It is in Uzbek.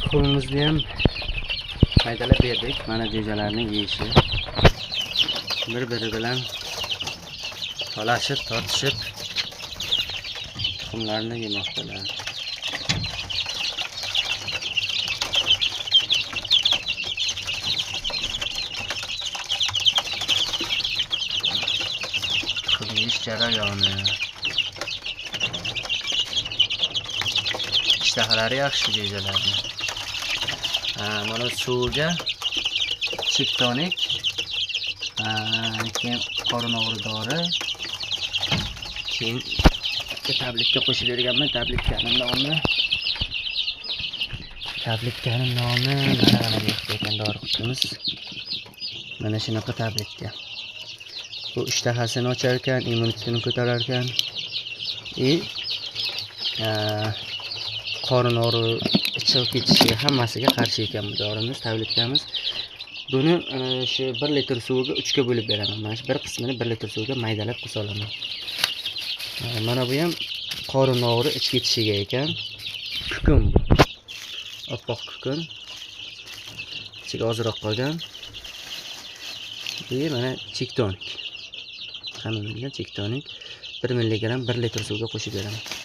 Tuxumimizni ham maydalab berdik. Mana jo'jalarning yeyishi. Bir-biri bilan talashib, tortishib tuxumlarni yemoqdalar. Tuxum yeyish jarayoni. Ishtahalari yaxshi jo'jalarni. Mana suvga chiptonik, keyin qorin og'ri dori, keyin tabletka qo'shib berganman. Tabletkaning nomi, mana bu yoqda ekan dori qutimiz. Mana shunaqa tabletka. Bu ishtahasini ochar ekan, immunitetini ko'tarar ekan. Qorin og'ri, ichib ketishiga hammasiga qarshi ekan bu dorimiz, tabletkamiz. Buni shu 1 litr suvga 3 ga bo'lib beraman. Mana shu bir qismini 1 litr suvga maydalab qosolaman. Mana bu ham qorin og'ri, ich ketishiga ekan. Kukun bu. Oppoq kukun. Ichiga ozroq qolgan. Mana chektonik. Hamma bilgan chektonik 1 mg 1 litr suvga qo'shib beraman.